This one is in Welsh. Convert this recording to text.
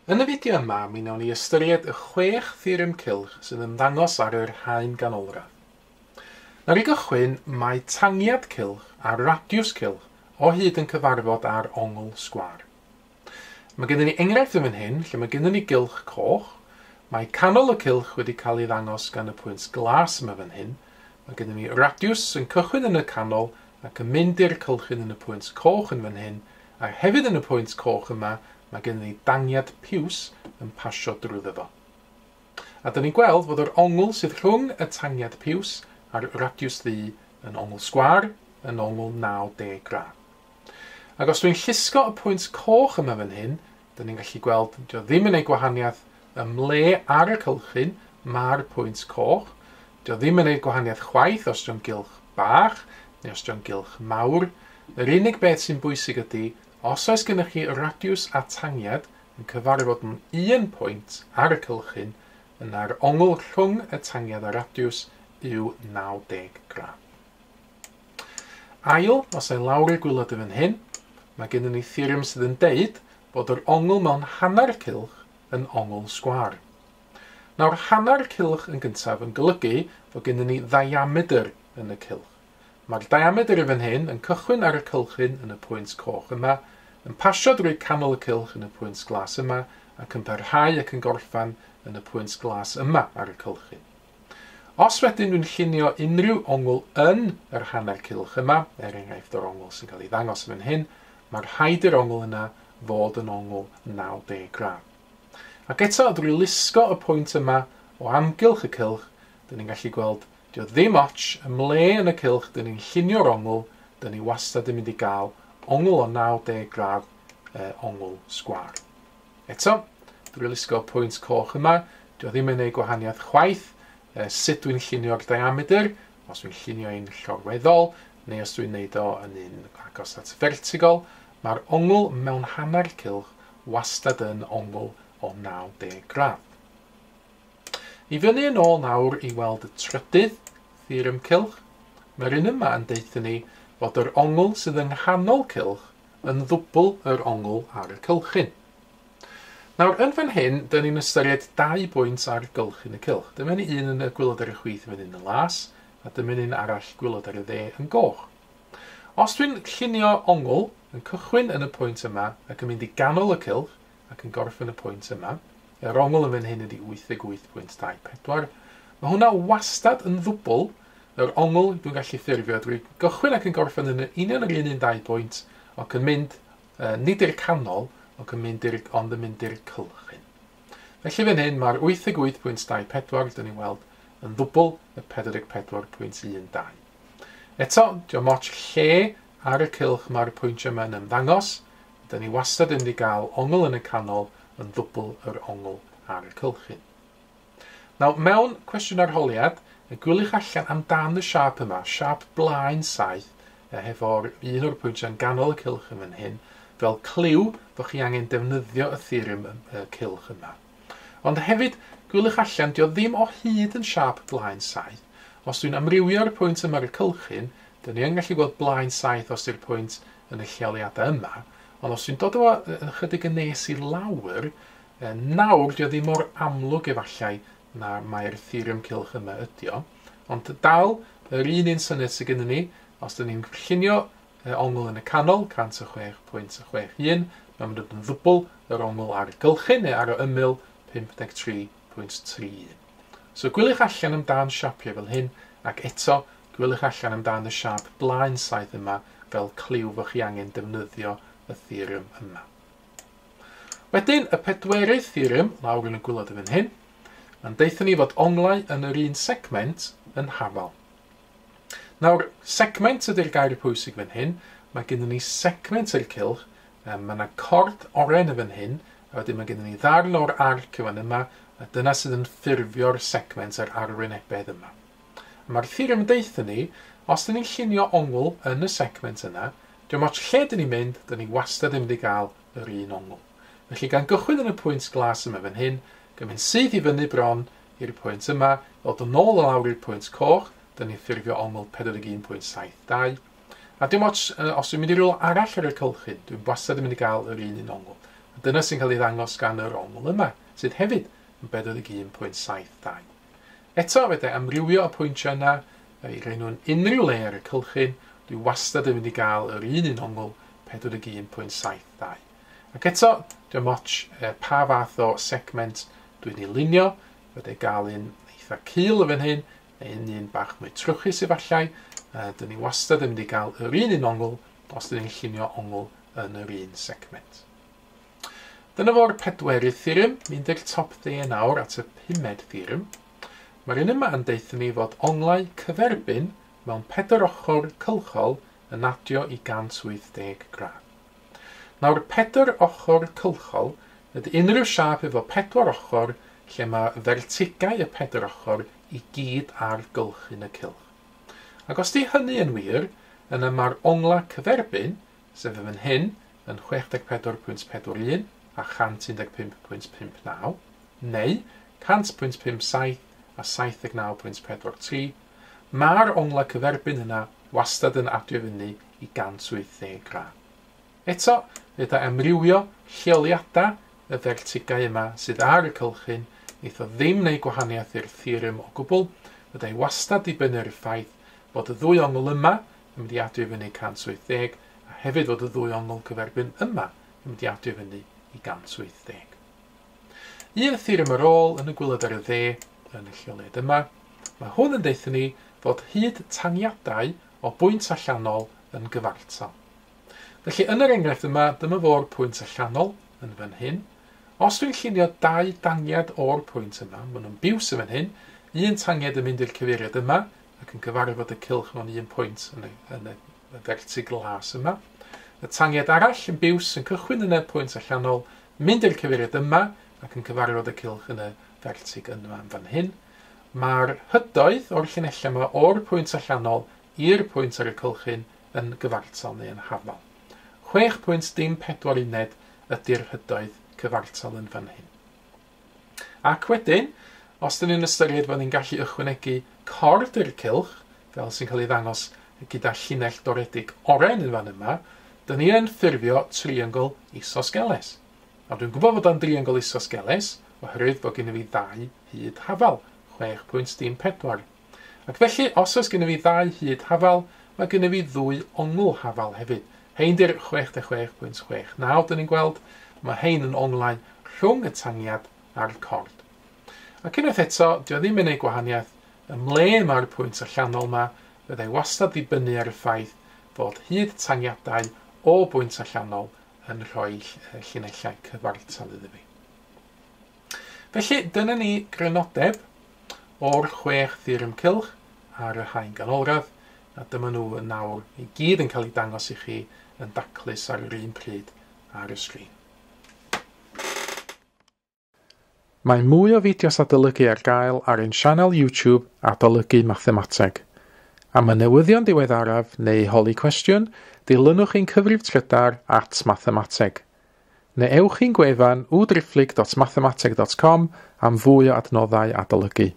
Yn y fideo yma, mi wnawn ni ystyried y 6 theorem cylch sydd yn ymddangos ar yr haen ganolradd. Nawr i gychwyn, mae tangiad cylch a radiws cylch o hyd yn cyfarfod ar ongl sgwâr. Mae gennym ni enghraifft yn fan hyn, lle mae gennym ni gylch coch. Mae canol y cylch wedi cael ei ddangos gan y pwynt glas yma fan hyn. Mae gennym ni radiws yn cychwyn yn y canol ac yn mynd i'r cylchyn yn y pwynt coch yn fan hyn, a hefyd yn y pwynt coch yma, mae gennym ni dangiad piws yn pasio drwyddo fo. A dyn ni'n gweld fod yr ongl sydd rhwng y tangiad piws a'r radiws ddu yn ongl sgwâr yn ongl 90 gradd. Ac os dwi'n llusgo y pwynt coch yma fan hyn, dyn ni'n gallu gweld dio ddim yn ei gwahaniaeth ym mle ar y cylchyn mae'r pwynt coch. Dio ddim yn ei gwahaniaeth chwaith os dio'n gylch bach neu os dio'n gylch mawr. Yr unig beth sy'n bwysig ydy, os oes gennych chi radiws a tangiad yn cyfarfod mewn un pwynt ar y cylchyn, yna'r ongl rhwng y tangiad a radiws yw 90 gradd. Ail, os ei lawr i'r gwaelod yn fan hyn, mae gennym ni theorem sydd yn deud bod yr ongl mewn hanner cylch yn ongl sgwâr. Nawr, hanner cylch yn gyntaf yn golygu fod gennym ni ddiametr yn y cylch. Mae'r diametr yn fan hyn yn cychwyn ar y cylchyn yn y pwynt coch yma, yn pasio drwy canol y cylch yn y pwynt glas yma, ac yn parhau ac yn gorffan yn y pwynt glas yma ar y cylchyn. Os wedyn dwi'n llunio unrhyw ongl yn yr hanner cylch yma, er enghraifft o'r ongl sy'n cael ei ddangos yn fan hyn, mae'r rhaid i'r ongl yna fod yn ongl 90 gradd. Ac eto, drwy lusgo y pwynt yma o amgylch y cylch, dyn ni'n gallu gweld dio ddim ots ym mle yn y cylch dyn ni'n llunio'r ongl, dyn ni wastad yn mynd i gael ongl o 90 gradd, ongl sgwâr. Eto, drwy lusgo pwynt coch yma, dio ddim yn ei gwahaniaeth chwaith, sut dwi'n llunio'r diametr, os dwi'n llunio un llorweddol, neu os dwi'n neud o yn un agos at vertigol, mae'r ongl mewn hanner cylch wastad yn ongl o 90 gradd. I fyny yn ôl nawr i weld y trydydd theorem cylch, mae'r un yma yn deutha ni fod yr ongl sydd yng nghanol cylch yn ddwbl yr ongl ar y cylchyn. Nawr, yn fan hyn, dyn ni'n ystyried 2 bwynt ar gylchyn y cylch. Dyma ni un yn y gwaelod ar y chwith yn fan hyn yn las, a dyma un arall gwaelod ar y dde yn goch. Os dwi'n llunio ongl yn cychwyn yn y pwynt yma ac yn mynd i ganol y cylch ac yn gorffen y pwynt yma, yr ongl yn fan hyn ydy 88.24, mae hwnna wastad yn ddwbl yr ongl dwi'n gallu ffurfio drwy gychwyn ac yn gorffen yn union yr un 2 bwynt ac yn mynd, nid i'r canol, ond yn mynd i'r cylchyn. Felly fan hyn mae'r 88.24 dyn ni'n weld yn ddwbl y 44.12. Eto, dio'm ots lle ar y cylch mae'r pwyntiau yma yn ymddangos, dyn ni wastad yn mynd i gael ongl yn y canol yn ddwbl yr ongl ar y cylchyn. Nawr, mewn cwestiwn arholiad, gwyliwch allan amdan y siâp yma, siâp blaen 7, hefo'r un o'r pwyntiau yn ganol y cylch yn fan hyn, fel cliw bod chi angen defnyddio y theorem y cylch yma. Ond hefyd, gwyliwch allan, dio ddim o hyd yn siâp blaen 7. Os dwi'n amrywio'r pwynt yma ar y cylchyn, dyn ni yn gallu gweld blaen 7 os yw'r pwynt yn y lleoliadau yma, ond os dwi'n dod o ychydig yn nes i lawr, nawr dio ddim mor amlwg efallai na mae'r theorem cylch yma ydi o. Ond dal, yr un syniad sydd gennym ni, os dyn ni'n llunio ongl yn y canol, 106.61, mae'n mynd yn ddwbl yr ongl ar y gylchyn neu ar y ymyl 53.31. So gwyliwch allan amdan siapiau fel hyn, ac eto gwyliwch allan amdan y siâp blaen 7 yma fel cliw fod chi angen defnyddio y theorem yma. Wedyn, y pedwerydd theorem, lawr yn y gwaelod yn fan hyn, mae'n deutha ni fod onglau yn yr un segment yn hafal. Nawr, segment ydy'r gair pwysig fan hyn. Mae gennym ni segment i'r cylch, mae yna cord oren yn fan hyn, a wedyn mae gennym ni ddarn o'r arc yn fan yma, a dyna sydd yn ffurfio'r segment ar arwynebedd yma. A mae'r theorem yn deutha ni, os dyn ni'n llunio ongl yn y segment yna, dio'm ots lle dyn ni'n mynd, dyn ni wastad yn mynd i gael yr un ongl. Felly gan gychwyn yn y pwynt glas yma fan hyn, gan mynd syth i fyny bron i'r pwynt yma, ddod yn ôl lawr i'r pwynt coch, dyn ni'n ffurfio ongl 41.72. A dim ots, os dwi'n mynd i rywle arall ar y cylchyn, dwi'n wastad yn mynd i gael yr un ongl. Dyna sy'n cael ei ddangos gan yr ongl yma, sydd hefyd yn 41.72. Eto, fedra i amrywio y pwyntiau yna, i roi nhw'n unrhyw le ar y cylchyn, dwi wastad yn mynd i gael yr un ongl 41.72. Ac eto, dio'm ots pa fath o segment dwi'n ei lunio, fedra i gael un eitha cul yn fan hyn, neu un bach mwy trwchus efallai. Dyn ni wastad yn mynd i gael yr un ongl os dyn ni'n llunio ongl yn yr un segment. Dyna fo'r pedwerydd theorem, mynd i'r top dde nawr at y pumed theorem. Mae'r un yma yn deutha ni fod onglau cyferbyn mewn pedair ochr cylchol yn adio i 180 gradd. Nawr, pedair ochr cylchol ydy unrhyw siâp efo pedwar ochr lle mae fertigau y pedair ochr i gyd ar gylchyn y cylch. Ac os di hynny yn wir, yna mae'r ongla cyferbyn, sef yn fan hyn, yn 64.41 a 115.59, neu 100.57 a 79.43, mae'r ongla cyferbyn yna wastad yn adio fyny i 180 gradd. Eto, fedra amrywio lleoliadau y fertigau yma sydd ar y cylchyn, wneith o ddim wneud gwahaniaeth i'r theorem o gwbl, fydda i wastad dibynnu ar y ffaith bod y ddwy ongl yma yn mynd i adio fyny 180, a hefyd fod y ddwy ongl cyferbyn yma yn mynd i adio fyny i 180. Un theorem ar ôl yn y gwaelod ar y dde yn y lleoliad yma, mae hwn yn deutha ni fod hyd tangiadau o bwynt allanol yn gyfartal. Felly yn yr enghraifft yma, dyma fo'r pwynt allanol yn fan hyn. Os dwi'n llunio dau dangiad o'r pwynt yma, maen nhw'n biws yn fan hyn, un tangiad yn mynd i'r cyfeiriad yma ac yn cyfarfod y cylch mewn un pwynt yn y fertig glas yma. Y tangiad arall yn biws yn cychwyn yn y pwynt allanol, mynd i'r cyfeiriad yma ac yn cyfarfod y cylch yn y fertig yma yn fan hyn. Mae'r hydoedd o'r llinellau yma o'r pwynt allanol i'r pwynt ar y cylchyn yn gyfartal neu yn hafal. 6.04 uned ydy'r hydoedd cyfartal yn fan hyn. Ac wedyn, os dyn ni'n ystyried bod ni'n gallu ychwanegu cord i'r cylch, fel sy'n cael ei ddangos gyda llinell doredig oren yn fan yma, dyn ni yn ffurfio triongl isosgeles. A dwi'n gwybod fod o'n driongl isosgeles, oherwydd bod gen i fi ddau hyd hafal, 6.04. Ac felly, os oes gen i fi ddau hyd hafal, mae gen i fi ddwy ongl hafal hefyd. Hein di'r 66.69, dyn ni'n gweld, mae hein yn onglau rhwng y tangiad a'r cord. Ac unwaith eto, dio ddim yn ei gwahaniaeth ymle mae'r pwynt allanol yma, byddai wastad ddibynnu ar y ffaith fod hyd tangiadau o bwynt allanol yn rhoi llinellau cyfartal iddo fi. Felly, dyna ni grynodeb o'r 6 theorem cylch ar yr haen ganolradd, a dyma nhw yn nawr i gyd yn cael eu dangos i chi yn daclus ar yr un pryd ar y sgrin. Mae mwy o fideos adolygu ar gael ar ein sianel YouTube Adolygu Mathemateg. Am y newyddion diweddaraf neu holi cwestiwn, dilynwch ein cyfrif trydar @mathemateg. Neu ewch i'n gwefan www.mathemateg.com am fwy o adnoddau adolygu.